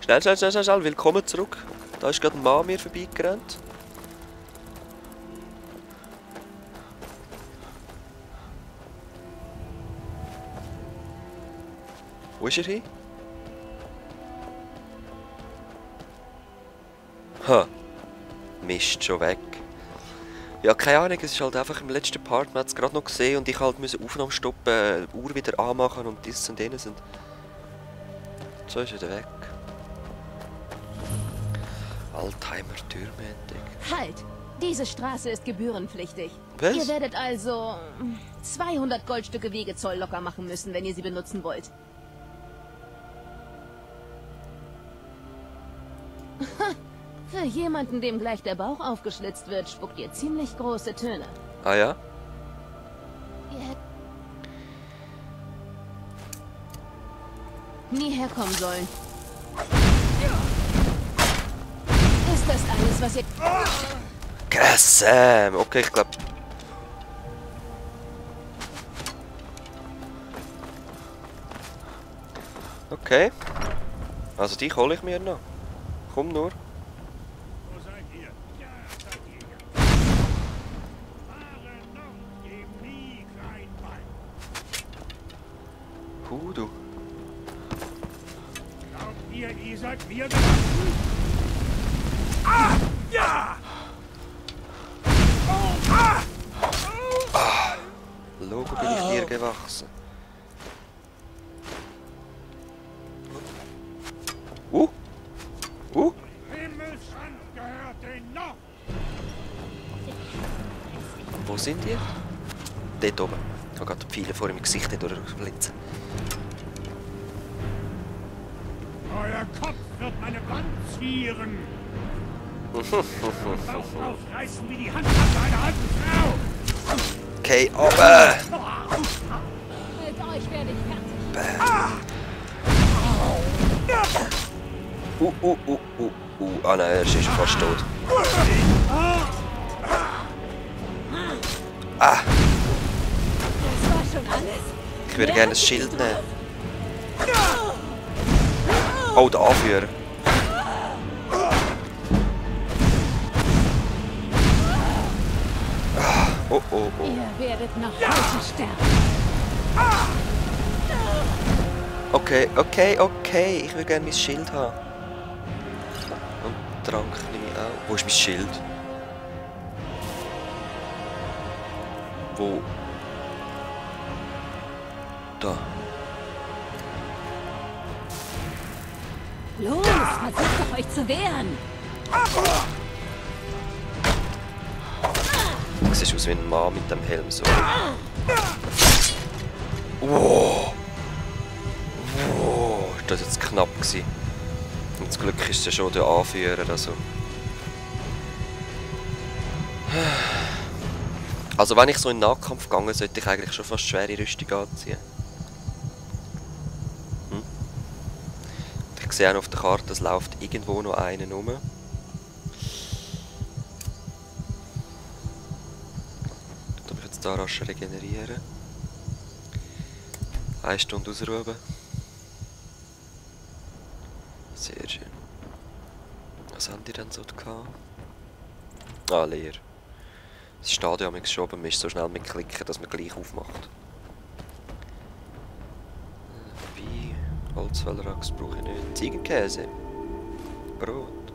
Schnell, schnell, schnell, schnell, schnell. Willkommen zurück. Da ist gerade ein Mann mir vorbeigerannt. Wo ist er hin? Ha. Mist, schon weg. Ja, keine Ahnung, es ist halt einfach im letzten Part, man hat es gerade noch gesehen und ich halt müssen Aufnahme stoppen, die Uhr wieder anmachen und das und jenes und... So ist er wieder weg. Alzheimer-Türme entdeckt. Halt! Diese Straße ist gebührenpflichtig. Was? Ihr werdet also 200 Goldstücke Wegezoll locker machen müssen, wenn ihr sie benutzen wollt. Für jemanden, dem gleich der Bauch aufgeschlitzt wird, spuckt ihr ziemlich große Töne. Ah ja? Ihr hättet nie herkommen sollen. Ist das alles, was ihr... Krass, okay, ich glaube... Okay. Also dich hole ich mir noch. Komm nur. Wo seid ihr? Ja, seid ihr. Fahre noch, geh nie, Kleinbein. Du. Glaubt ihr seid mir gewachsen? Ah! Ja! Oh! Ah! Logo bin ich dir gewachsen. Himmelschand gehört den noch! Wo sind ihr? Dort oben. Ich habe gerade die Pfeile vor meinem Gesicht durchblitzen. Euer Kopf wird meine Wand zieren! Bauch aufreißen wie die Handtasche einer alten Frau! Okay, oben! Mit euch werde ich fertig. Ah nein, er ist schon fast tot. Ah! Das war schon alles. Ich würde gerne das Schild nehmen. Oh, der Anführer. Oh. Ihr werdet noch heute sterben. Okay. Ich will gerne mein Schild haben. Und Trank nehme ich auch. Wo ist mein Schild? Wo? Da. Los, versucht doch euch zu wehren. Du siehst aus wie ein Mann mit dem Helm so. Wow. Das war jetzt knapp gewesen. Und zum Glück ist es schon der Anführer. Also wenn ich so in den Nahkampf gegangen, sollte ich eigentlich schon fast schwere Rüstung anziehen. Ich sehe auch auf der Karte, es läuft irgendwo noch einen rum. Da muss ich jetzt da rasch regenerieren. 1 Stunde ausruhen. Sehr schön. Was haben die denn so gehabt? Ah, leer. Das Stadion ist geschoben, man ist so schnell mit Klicken, dass man gleich aufmacht. Wie? Holzfällerachs brauche ich nicht. Ziegenkäse. Brot.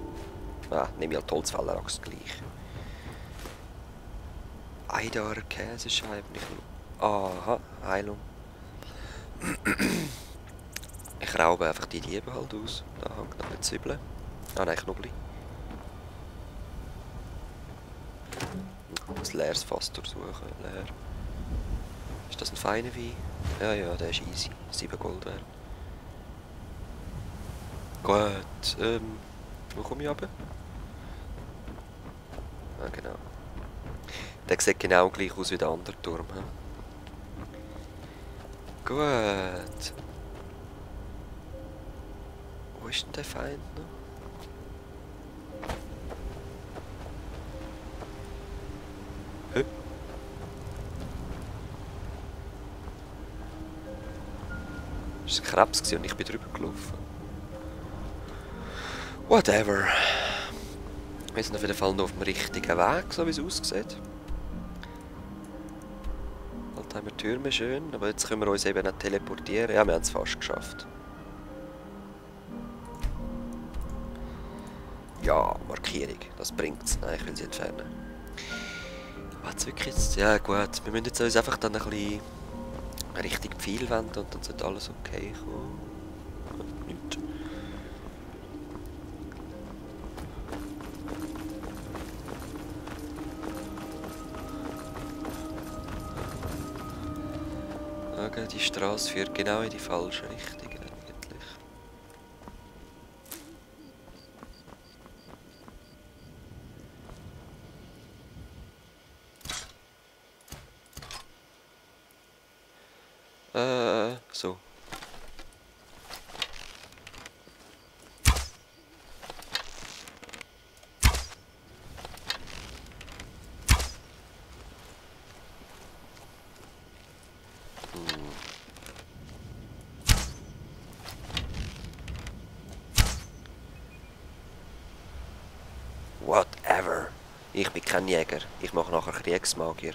Ah, nehme ich halt Holzfällerachs gleich. Eidarer Käsescheiben. Aha, Heilung. Ich raube einfach die Liebe halt aus. Da hängt noch eine Zwiebel. Ah nein, Knoblauch. Ein leeres Fass durchsuchen. Leer. Ist das ein feiner Wein? Ja, der ist easy. 7 Gold wert. Gut, wo komme ich runter? Ah, genau. Der sieht genau gleich aus wie der andere Turm. He? Gut. Wo ist denn der Feind noch? Hä? Das war ein Krebs und ich bin drüber gelaufen. Whatever. Wir sind auf jeden Fall noch auf dem richtigen Weg, so wie es aussieht. Halt haben wir die Türme schön, aber jetzt können wir uns eben nicht teleportieren. Ja, wir haben es fast geschafft. Ja, Markierung, das bringt's. Nein, ich will sie entfernen. Was wirklich jetzt? Ja gut, wir müssen jetzt uns einfach dann ein bisschen Richtung Pfeil wenden und dann sollte alles okay kommen. Nicht. Okay, die Straße führt genau in die falsche Richtung eigentlich. So. Whatever. Ich bin kein Jäger. Ich mache nachher Kriegsmagier.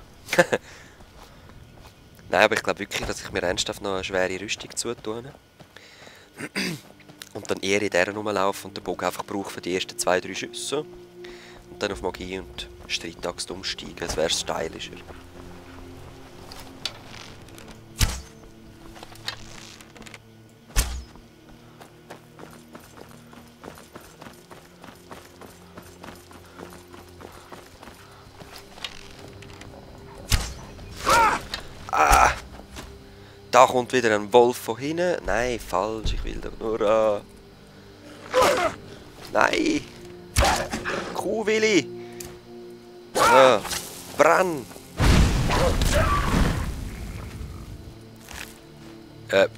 Nein, aber ich glaube wirklich, dass ich mir ernsthaft noch eine schwere Rüstung zutue. Und dann eher in der rumlaufe und den Bogen einfach brauche für die ersten 2-3 Schüsse. Und dann auf Magie und Streitaxt umsteigen. Das wäre stylischer. Ah! Da kommt wieder ein Wolf von hinten. Nein, falsch. Ich will doch nur... Nein! Kuhwilli! Brenn!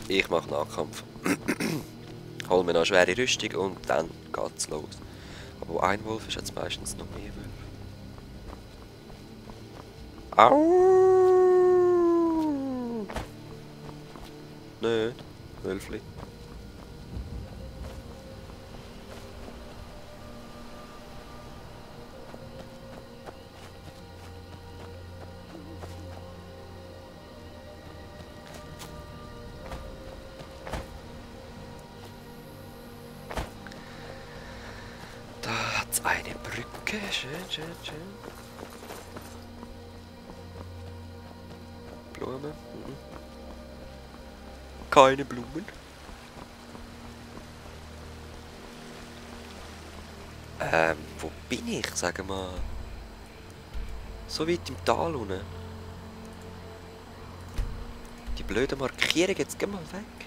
Ich mache Nahkampf. Hol mir noch eine schwere Rüstung und dann geht's los. Aber wo ein Wolf ist, jetzt meistens noch mehr Wölfe. Au! Nicht, Wölfli. Da hat's eine Brücke. Schön, schön, schön. Blumen. Keine Blumen. Wo bin ich? Sag mal. So weit im Tal unten. Die blöde Markierung, jetzt geh mal weg.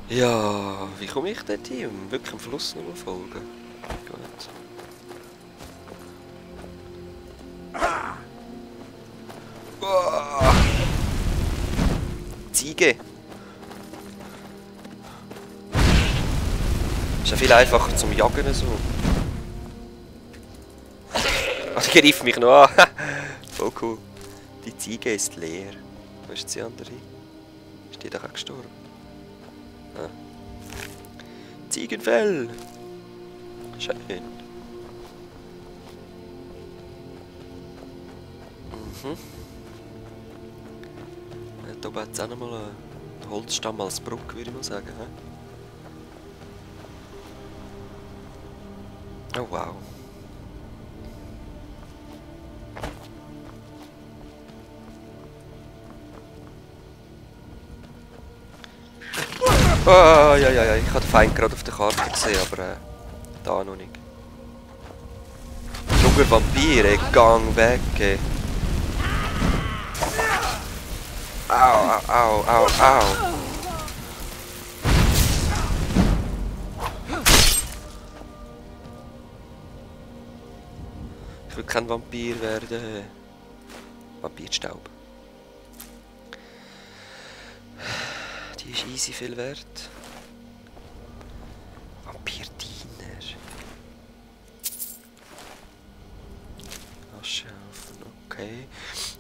Ja, wie komme ich dort hin? Wirklich am Fluss noch folgen. Gut. Oh. Ziege. Ist ja viel einfacher zum Jagen so. Ah, die greift mich noch an. Voll cool. Die Ziege ist leer. Wo ist die andere? Ist die doch auch gestorben? Ah. Ziegenfell! Schön. Mhm. Da oben hat es auch noch mal einen Holzstamm als Brücke, würde ich mal sagen. He? Oh wow. Oh, ja, ich habe den Feind gerade auf der Karte gesehen, aber da noch nicht. Junger Vampire, gang weg! Ey. Au. Ich will kein Vampir werden. Vampirstaub. Die ist easy viel wert. Vampirdiener. Aschehaufen, okay.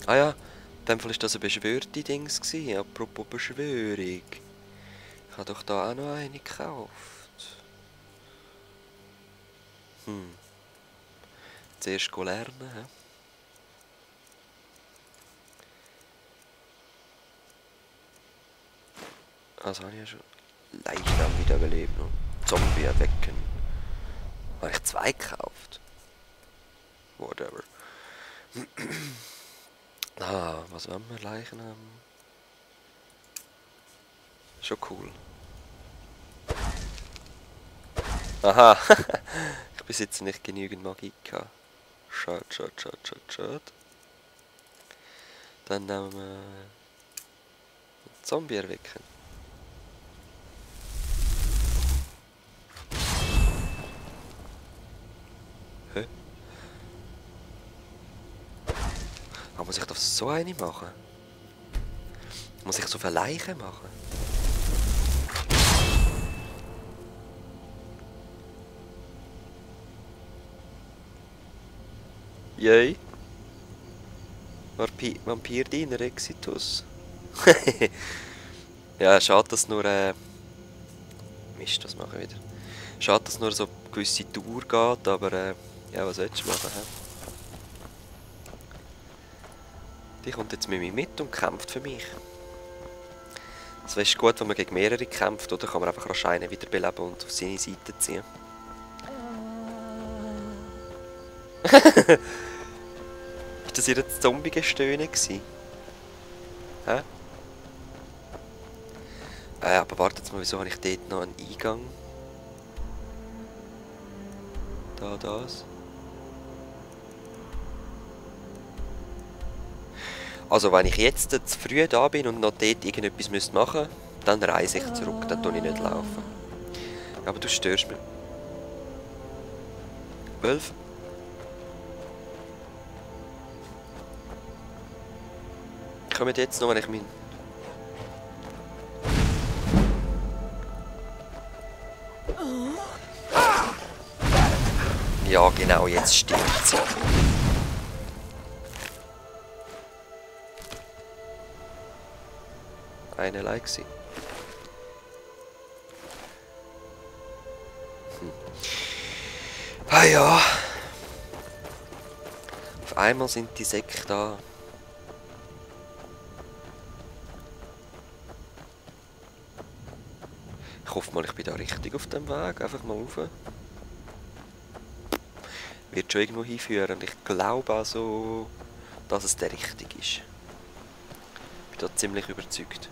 Ah ja. In dem Fall war das eine beschwörte Dings gewesen. Apropos Beschwörung. Ich habe doch da auch noch eine gekauft. Zuerst lernen. He? Also habe ich ja schon Leichnam wieder überlebt und Zombie erwecken. Habe ich 2 gekauft. Whatever. Was wollen wir? Leichnam? Schon cool. Aha! Ich besitze nicht genügend Magie gehabt. Schade. Dann nehmen wir einen Zombie erwecken. Hä? Aber muss ich das so eine machen? Muss ich so viele Leichen machen? Yay. Vampir-Diener Exitus. Ja, schade, dass nur Mist, das mache ich wieder. Schade, dass nur so eine gewisse Tour geht, aber ja, was sollst du machen? He? Die kommt jetzt mit mir mit und kämpft für mich. Es wäre gut, wenn man gegen mehrere kämpft, oder kann man einfach rasch einen wiederbeleben und auf seine Seite ziehen. Ist das ihr Zombie-Gestöhne gewesen? Hä? Aber wartet mal, wieso habe ich dort noch einen Eingang? Das. Also wenn ich jetzt zu früh da bin und noch dort irgendetwas machen müsste, dann reise ich zurück, dann tue ich nicht laufen. Aber du störst mich. 12. Ich komme jetzt noch, wenn ich mein... Ja genau, jetzt stimmt sie. Eine Like sie. Ah ja. Auf einmal sind die Säcke da. Ich hoffe mal, ich bin da richtig auf dem Weg. Einfach mal rauf. Wird schon irgendwo hinführen. Und ich glaube also, dass es der richtige ist. Ich bin da ziemlich überzeugt.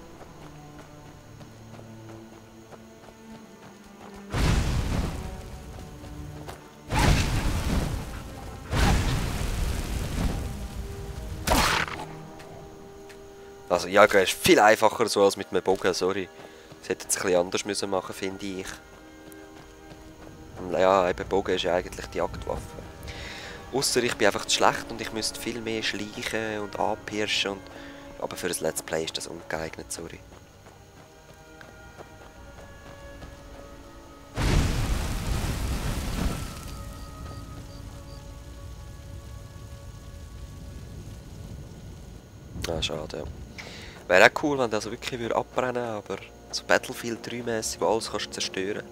Also jagen ist viel einfacher so als mit einem Bogen, sorry. Das hätte jetzt ein bisschen anders müssen machen, finde ich. Und ja, eben Bogen ist ja eigentlich die Jagdwaffe. Ausser ich bin einfach zu schlecht und ich müsste viel mehr schleichen und anpirschen. Und aber für ein Let's Play ist das ungeeignet, sorry. Ah, schade, ja. Wäre auch cool, wenn das also wirklich abbrennen würde, aber so Battlefield 3-mässig, wo alles kannst du zerstören.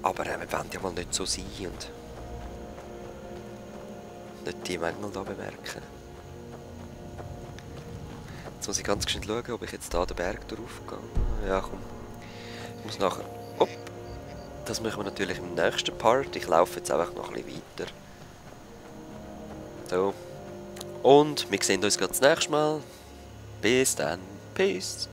Aber wir wollen ja mal nicht so sein und nicht die Mängel da bemerken. Jetzt muss ich ganz schön schauen, ob ich jetzt da den Berg drauf gehe. Ja, komm. Ich muss nachher... Hopp. Das machen wir natürlich im nächsten Part. Ich laufe jetzt einfach noch ein bisschen weiter. So. Und wir sehen uns gleich das nächste Mal. Bis dann. Peace.